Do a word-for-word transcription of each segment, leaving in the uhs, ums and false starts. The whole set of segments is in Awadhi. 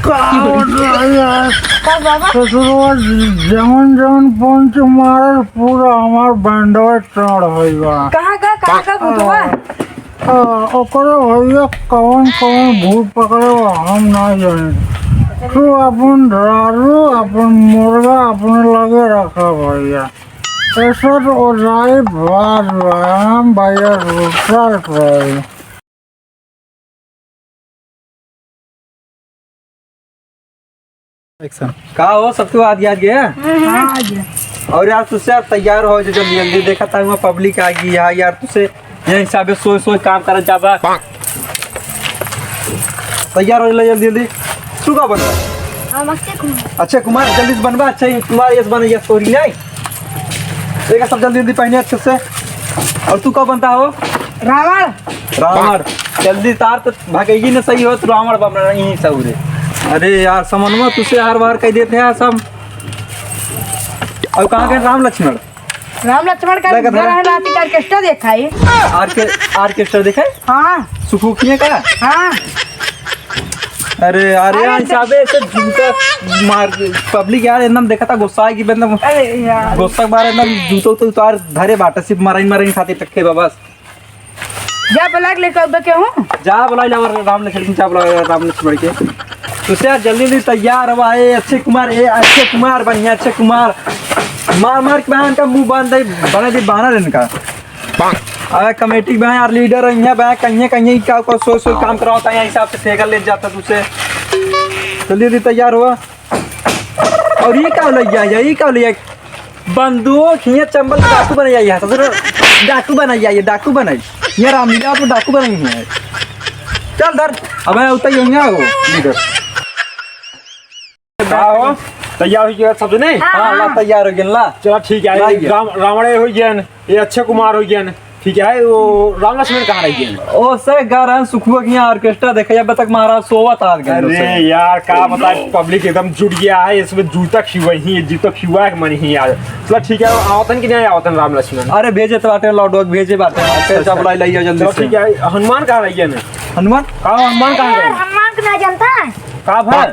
का होत रहा यार? का बाबा? ससुरवा जवन जवन पंच मारल, पूरा हमार बैंडवा चढ़ होई बा। कहाँ का, कहाँ का भूतवा? आ, आ, ओकरे भैया कवन कवन भूत पकड़े बा, हम ना जानी। तू अपन दारू, अपन मुर्गा अपने लगे रखा भैया। ऐसा तो ओझाई बात बा, हम भैया रुसल भाई। Action। का हो, सब तो आज याद गया? हाँ, आ गया। और यार, तुझसे यार तैयार हो जो जल्दी जल्दी, देखा था वहाँ पब्लिक आ गई है यार, तुझसे यह हिसाबे सोच सोच काम करत जाबा। तैयार हो ले जल्दी जल्दी। तू का बनबा? हम अक्षय कुमार। अक्षय कुमार, जल्दी से बनबा। अक्षय कुमार, यस बने, यस, सॉरी नहीं। देखा सब जल्दी जल्दी पहने अच्छे से। और तू का बनता हो? रावण। रावण। जल्दी तार तो भागेगी ना, सही हो तो रावण बनना नहीं सही रे। अरे यार, समनवा तुझसे हार बार कह देते हैं सब। और कहाँ गए राम लक्ष्मण? राम लक्ष्मण का लगा घर था। है, रात का ऑर्केस्ट्रा देखा है। ऑर्के-, ऑर्केस्ट्रा देखा है? हाँ। सुखुकिए का? हाँ। अरे, अरे, अरे, यार, हिसाबे से जूता मार, पब्लिक यार एकदम देखा था, गुस्सा है कि एकदम अरे यार। गुस्सा के मारे एकदम जूतो तो उतार धरे बाटा, सिर्फ मराइन मराइन खातिर रखे बा बस। जा बुला के लेके आउबे के हूँ। जा बुला ले और राम लक्ष्मण, जा बुला राम लक्ष्मण के। तो से जल्दी जल्दी तैयार हुआ, ए अक्षय कुमार, ए अक्षय कुमार, बढ़िया अक्षय कुमार। मार मार के बहन का मुंह बांध दे, बना दे बहाना इनका। अरे कमेटी में यार लीडर है, यहाँ बहन कहीं कहीं का को सोच सोच काम करावता है, हिसाब से ठेका ले जाता तुझसे। जल्दी जल्दी तैयार हुआ। और ये का लइया है? ये का लइया? बंदूक, हियाँ चंबल डाकू बनाई है, ससुर। डाकू बनाई है, डाकू बनाई। ये रामलीला तो डाकू बनाई है। चल धर, अबे उतर ही होंगे वो लीडर। का हो? तैयार हो गया सब जने? हाँ, हाँ, ला, हाँ। तैयार हो गया, ला। चला, ठीक है, ला, ये ये। राम, रावण हो गया न, ये अक्षय कुमार हो गया न, ठीक है, वो राम लक्ष्मण कहाँ रह गया न? ओ से गा रहन सुखुआ के यहाँ ऑर्केस्ट्रा देखे, अब तक महाराज सोवत आ गए अरे उसे। यार, का बताए, पब्लिक एकदम जुट गया है, इसमें जूता खिवा ही, जूता खिवा के मन ही यार। चला, ठीक है, आवतन कि नहीं आवतन राम लक्ष्मण? अरे, भेजे तो बाटे, लाउड डॉग भेजे बाटे, अच्छा, अच्छा। चपलाई लाइया जल्दी चलो, से। ठीक है, हनुमान कहाँ रह गया न? हनुमान? का हनुमान कहाँ अरे यार, गए? हनुमान को ना जानता है? का भा?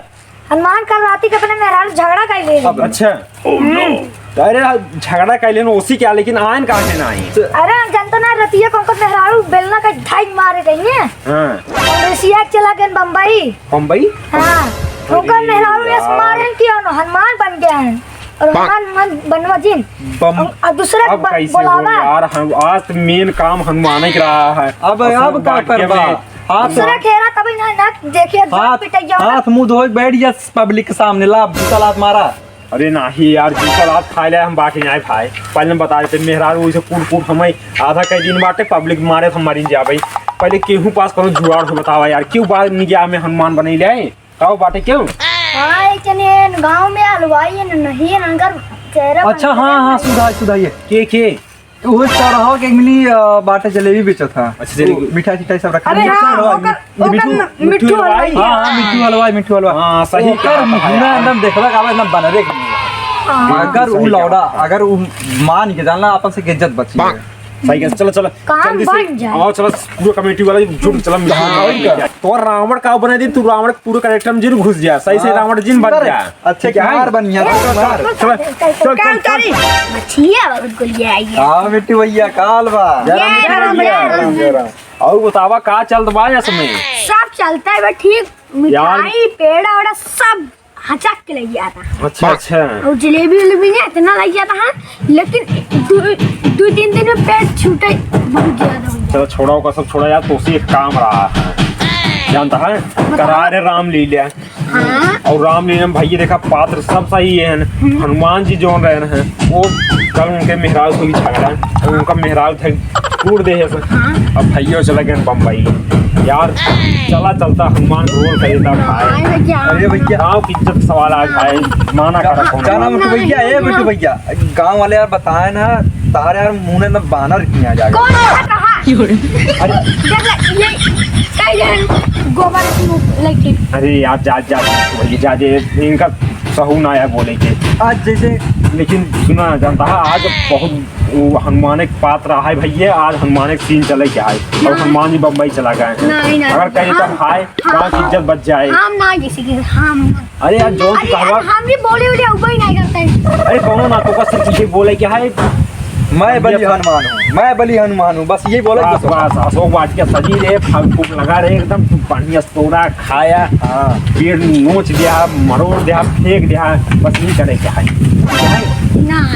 हनुमान कल राती के अपने मेहरारू झगड़ा कर ले रहे। अच्छा। हम्म। अरे, झगड़ा कर लेन, ओसी क्या, लेकिन आयन काहे ना आई? अरे, हम जानते ना, रतिया को उनको मेहरारू बेलना का ढाई मारे गई है। हाँ। और रसिया के चला गए बम्बई। बम्बई? हाँ। अरे उनका मेहरारू ऐसे यार। मारे हैं कि हनु-, हनुमान बन गया है। और हनुमान मन बनवा जिन। बम-, और, और दूसरा अब ब-, कैसे हो बोलावा। यार, हम, आज तो मेन काम हनुमान ही रहा है। अब, और अब सब का भाग्य करबा? में हाथ दूसरा खेला तभी ना, ना देखिए, हाथ, पिटैया वाला। हाथ मुंह धोए के बैठ जा पब्लिक के सामने, ला जूता लात मारा। अरे नाही यार, जूता लात खाए ले हम बाकी नहीं भाई। पहले हम बता देते, मेहरारू वैसे कूट कूट हमें आधा कई दिन बाटे, पब्लिक मारे हम मरी जा भाई। पहले केहू पास कोनो जुगाड़ हो बतावा यार, क्यों बात नहीं गया हमें हनुमान बनई ले? का बाटे क्यों? हाँ, एक जने गाँव में हलवाई है, नहीं है, उनकर चेहरा अच्छा, हाँ, हाँ, सुधाई, सुधाई है। के, के? वो चौराहा के मिली, अ, बाटे जलेबी बेचत था। अच्छा, जलेबी। वो मिठाई, सिठाई सब रखा अरे है। हाँ, चौराहा ओकर, में। ओकर मिठू, न-, मिठू मिठू हलवाई। हलवाई। हाँ, हाँ, मिठू हलवाई, मिठू हलवाई। हाँ, सही ओकर कहा था मुँह यार। एकदम देखबा का एकदम बनरे के लिए। हाँ। अगर उ सही लौड़ा, कहा था। अगर उ मान के जानला, अपन से इज्जत बची है। सही कहा, चलो, चलो, काम जल्दी से बन जाए। आओ, चलो, पूरा कमेटी वाला जुट, चलो, मिठू हाँ, हलवाई और क्या? लेके आ। तो रावण का बना दी, तू रावण पूरा कैरेक्टर में जिन घुस जा, सही से हाँ। रावण जिन बन जा। अच्छे ठीक है? कुमार बन गया, ए, कुमार। चल, चल, चल, चल। मछलिया बहुत गुलिया आई है। हाँ, मिट्टू भैया, काल बा। जय राम, ये जय राम, जय राम, जय राम। और बतावा, का चलत बा इसमें? सब चलता है बा, ठीक। यार। मिठाई, पेड़ा, वेड़ा सब हचक के लग गया था। अच्छा, अच्छा। और जलेबी, उलेबी नहीं इतना लग गया था, हाँ, लेकिन दो, दो, तीन दिन में पेट छूटे बहुत ज्यादा हो गया। चलो, छोड़ा, ओका सब छोड़ा यार, तोसे एक काम रहा है, जानता है? बताओ। करा रे रामलीला। हाँ। और रामलीला में भैया देखा पात्र सब सही है, हम्म। हनुमान जी जोन रहे हैं, वो कल उनके मेहरारू से भी झगड़ा, और उनका मेहरारू थे कूट दे है। हाँ। अब भैया चला गए बम्बई यार, चला चलता हनुमान रोल करे था भाई। अरे भैया। अरे भैया। गाँव की इज्जत सवाल आज भाई, माना का, करा का नाम है भैया? ए बिट्टू भैया, गाँव वाले यार बताए ना, तारे यार मुंह में बानर किया जाएगा। कौन सा कहा? अरे। देख ले, ये कई जन गोबर की लेके। अरे यार, जा, जा, वही जा दे, इनका सहू ना आया बोले के। आज जैसे लेकिन सुना जानता है, आज बहुत वो हनुमान के पात्र है भैया, आज हनुमान के सीन चले क्या है, और नहीं। हनुमान जी बम्बई चला गए हैं। नहीं, नहीं। अगर कहीं तो हम, हाय, हम, पाँच इज्जत बच जाए। हम ना जैसे कि हम अरे यार, जो अरे तू कहवा यार, हम भी बोले उले उबई नहीं करते हैं। अरे कौनो ना, तो बस तुझे बोले क्या है, मैं बली हनुमान हूँ, मैं बली हनुमान हूँ, बस यही बोले बस, बस। बस, अशोक वाटिका सजी रहे, फल फूल लगा रहे, एकदम तू बढ़िया तोड़ा, खाया, हाँ। पेड़ नोच दिया, मरोड़ दिया, फेंक दिया, बस यही करे क्या है? क्या है? ना।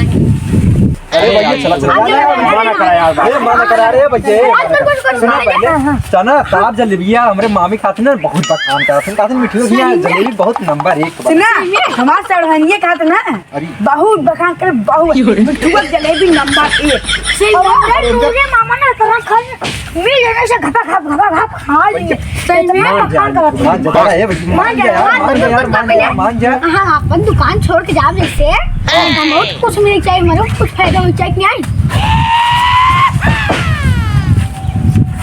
अरे भैया, चला, चला। अरे, अरे, मना करा यार, अरे, मना करा रे भैया। अरे, सुनो पहले, हाँ, हाँ। चना, तार जलेबिया, हमरे मामी खातिर ना बहुत बखान करत हैं, कहत हैं, "मिठुआ भैया, जलेबी बहुत नंबर एक बा।" सुना, हमार सड़हनिया कहत ना, अरे। बहुत बखान करे, बहुत। मिठुआ जलेबी नंबर एक। सही और बात है, और उनके मामा ना इतना खाए, मिल जाने से घपा घप, घपा घप खा लिए। सही में मान जा, बखान करत मान जा, हैं। अरे भैया, मान जा, मान जा यार, मान जा यार, मान जा, मान जा। हाँ, अपन दुकान छोड़ के जाब जैसे, हम बहुत कुछ मिले चाहिए, मतलब कुछ फायदा हो चाहिए कि नहीं?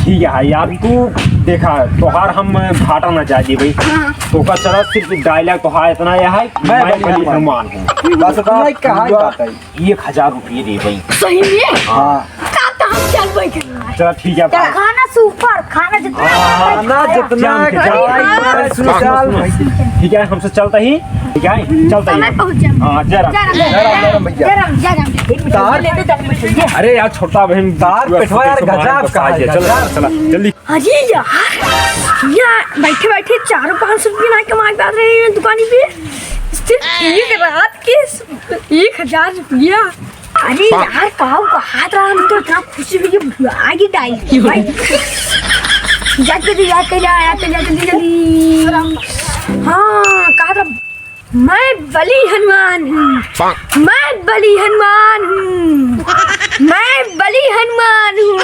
ठीक है यार, तू देखा, तोहार हम घाटा ना जाए दी भाई। हाँ। तो का चला सिर्फ डायलॉग तो है इतना यह है, मैं मैं बली बली हनुमान। हनुमान हूँ। बस इतना ही कहा ही बात है। एक हजार रुपये दे भाई। सही में? हाँ। का तो हम चल भाई करना है। चला ठीक है भाई। खाना सुपर, खाना जितना हाँ, खाना खाए। जितना चल, चल, खाए, चल, सुनो, चल, सुनो, सुनो। ठीक है, हमसे चलता ही, ठीक है, चलता ही। समय पहुँच जाए। हाँ, जय राम। जय राम, जय राम, जय राम भैया। जय राम, जय राम। तार ले दे, दस मिनट, ये। अरे यार, छोटा बहन, तार पेटवा यार, गजब का है, चलो, गजब। चला, जल्दी। अरे यार, यार, बैठे बैठे चार पाँच सौ रुपये ना कमा के आ रहे हैं दुकानी पे, सिर्फ एक रात के एक हजार रुपया। अरे यार, का हुआ? हाथ रहा, हम तो इतना खुशी हुई कि भुला गई डाई। भाई, याद कर, याद कर, याद कर, जल्दी, जल्दी। हाँ, कहा था, मैं बली हनुमान हूँ। मैं बली हनुमान हूँ। मैं बली हनुमान हूँ।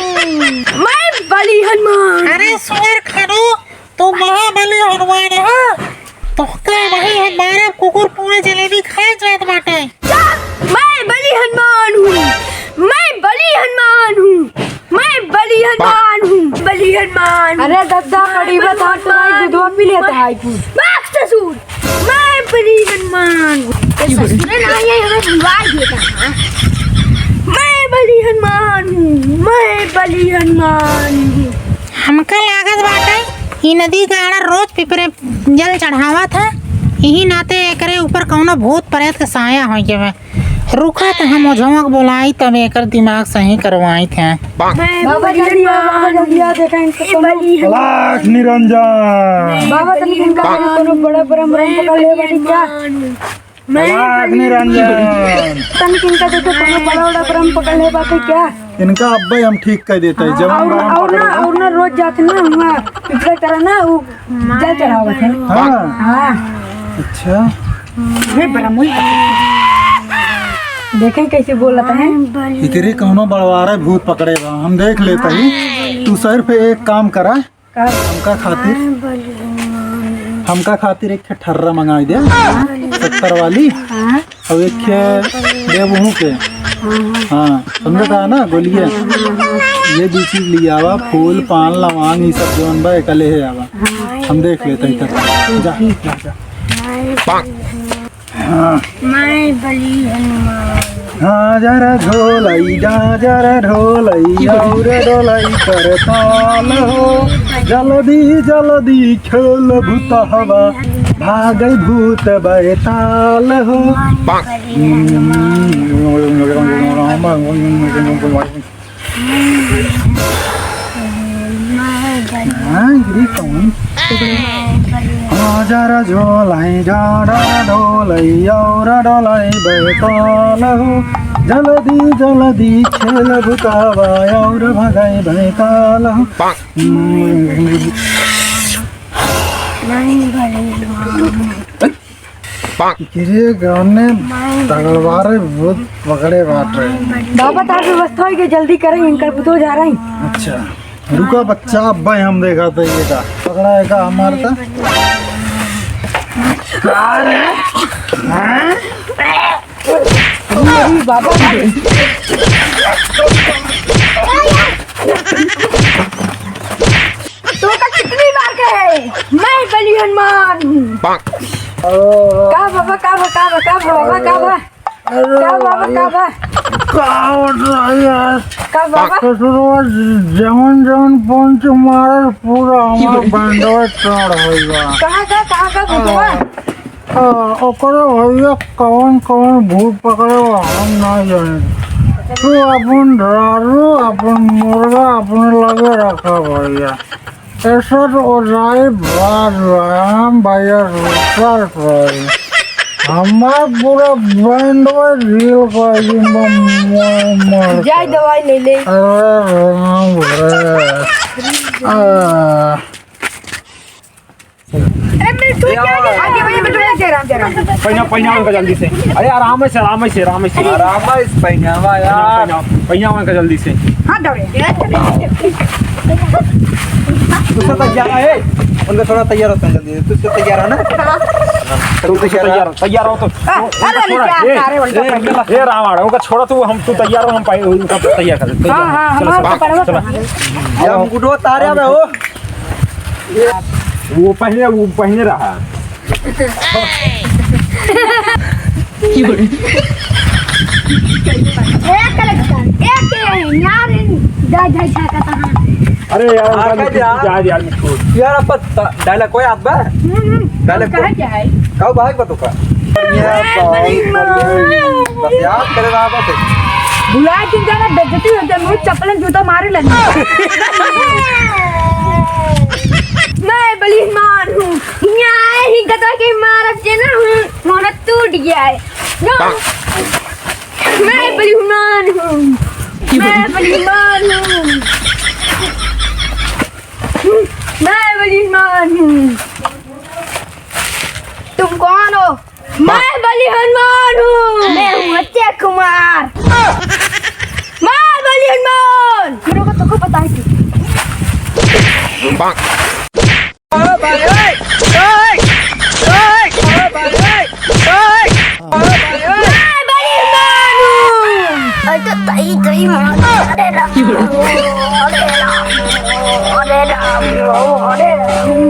मैं बली हनुमान। अरे सुअर खानो, तू महाबली हनुमान ह। तोहके वही हमारे कुकुर पूरे जलेबी खाए जात बाटे। चुप! मैं बली हनुमान हूँ। मैं बली हनुमान हूँ। मैं बली हनुमान हूँ। बली हनुमान। अरे दद्दा, बड़ी बता, तुम्हारी दूधवा पी लेता है तू। बाप ससुर, मैं बली हनुमान हूँ। ये ससुरे ना, ये हमें बुला देता है। मैं बली हनुमान हूँ। मैं बली हनुमान हूँ। हमका लागत बाटे, ई नदी किनारा रोज पिपरे जल चढ़ावत है, यही नाते एकरे ऊपर कौनो भूत प्रेत के साया होइ गवे। रुका त हम ओझवा के बोलाई, तब एकर दिमाग सही करवाइत है। बाबा जल्दी आओ, बाबा जल्दी आओ, देखा इनको कौनो लाख निरंजन। बाबा तनी इनका कौनो बड़ा बड़ा मुरम पकड़ ले बाटी क्या? लाख निरंजन। तनी इनका देखो, कौनो बड़ा बड़ा ब्रह्म पकड़ ले बाटे क्या? इनका अब्बे हम ठीक कर देते हैं, जवान और, ब्रह्म और पकड़ ना, ले। और ना, रोज जाते ना, वहाँ पिपरा करा ना, वो जल चढ़ावत है। हाँ। हाँ। अच्छा। वे ब्रह्म ही देखें कैसे बोलता है। इकरे कौनो बड़वारा भूत पकड़े बा, हम देख लेते ही। तू सिर्फ एक काम करा, का? हमका खातिर, हमका खातिर एक ठे ठर्रा मंगाई दे, सत्तर वाली, हाँ। और एक ठे देबहू के। हाँ, हाँ। हाँ, समझे का ना, गोलिया। हाँ, हाँ, हाँ। ये दो चीज ले आवा, फूल, पान, लवांग, ये सब जौन बा, एकले है आवा। हाँ। हम देख लेते हैं, जा, जा, जा। हाँ। मैं बली हनुमान। गाजर ढोलई, गाजर ढोलई, और डोलई कर ताल हो। जल्दी, जल्दी खेल भूतहवा, भागई भूत बैताल हो। हाँ, ये कौन? गाजर ढोलई, गाजर ढोलई, और डोलई बैताल हो। जल्दी, जल्दी खेल भूतहवा, और भगई बैताल हो। नहीं, बली हनुमान। एकरे गाँव में तगड़वारे भूत पकड़े बाटे। बाबा, तार व्यवस्था होइ गई, जल्दी करें, इनकर पुतो जा रही। अच्छा, रुका बच्चा, अब भाई हम देखा था ये का पकड़ा है का हमारे था। अरे, हाँ? अरे बाबा, तू तो कितनी बार कहे, मैं बली हनुमान हूँ। ओ। का बाबा, का बा, का बा, का बा, बाबा, का बा? अरे का बाबा, भाई, का बा? का होत रहा यार? का बाबा? ससुरवा जवन जवन पंच मारल, पूरा हमार बैंडवा चढ़ होइगा। कहाँ का, कहाँ का भूतवा? आ, ओकरे भैया कवन कवन भूत पकड़े बा, हम ना जाने। तू अपन दारू, अपन मुर्गा अपने लगे रखा भैया। ऐसा तो ओझाई बात बा, हम भैया रुसल भाई। हमार पूरा बैंड में रील कर दी, म-, म-, मर जाए के। दवाई ले ले। अरे राम रे। आ। अरे, मिंटू, क्या, क्या, आगे बढ़िए, मिंटू, जय राम, जय राम। पहिना, पहिना उनका जल्दी से। अरे, आराम से, आराम से, आराम से। आराम से पहिनावा यार। पहिना, पहिना उनका जल्दी से। हाँ, दौड़े। तू सब तैयार है? उनका थोड़ा तैयार होता है जल्दी। तू सब तैयार है ना? हाँ। तू तैयार है? तैयार, तैयार हो तो। हाँ, अरे, थोड़ा, क्या, ए, सारे उल्टा ए, पहले। ए, रावण, उनका छोड़ा तू, हम, तू तैयार हो, हम पाए, उनका तैयार कर दे। हाँ, हाँ, चलो, हमारा चलो, कपड़ा चलो। पहना दे। ये हम गुडो तारे में हो। वो पहले, वो पहले रहा। ए कलेक्टर, ए के है? यार, इन जा, जा, जा, कहाँ? अरे यार, हाँ, उनका कह दे यार। जा यार, मिठू। यार, अब त-, डायलॉग कोई आता है? हम्म, हम्म। डायलॉग कहाँ कोई? क्या है? काऊ भाई बतो का? ए, बड़ी माँ। बस याद करे रहा बस। भुला के जाना, बेइज्जती हो जाए, मुँह चप्पल जूता मारे लगे। मैं बलिमान हूँ। यहाँ आए ही गदा के मारब जे ना हूँ, मोहरा टूट गया है। जो मैं बलिमान हूँ, मैं बलिमान हूँ, मैं बलिमान हूँ। तुम कौन हो? मैं बलि हनुमान हूँ। मैं हूँ अक्षय कुमार। मैं बलि हनुमान। मेरे को तुमको पता है कि मैं बलि हनुमान हूँ। अरे तो तई, तई मार। अरे राम। अरे राम। अरे राम। अरे राम।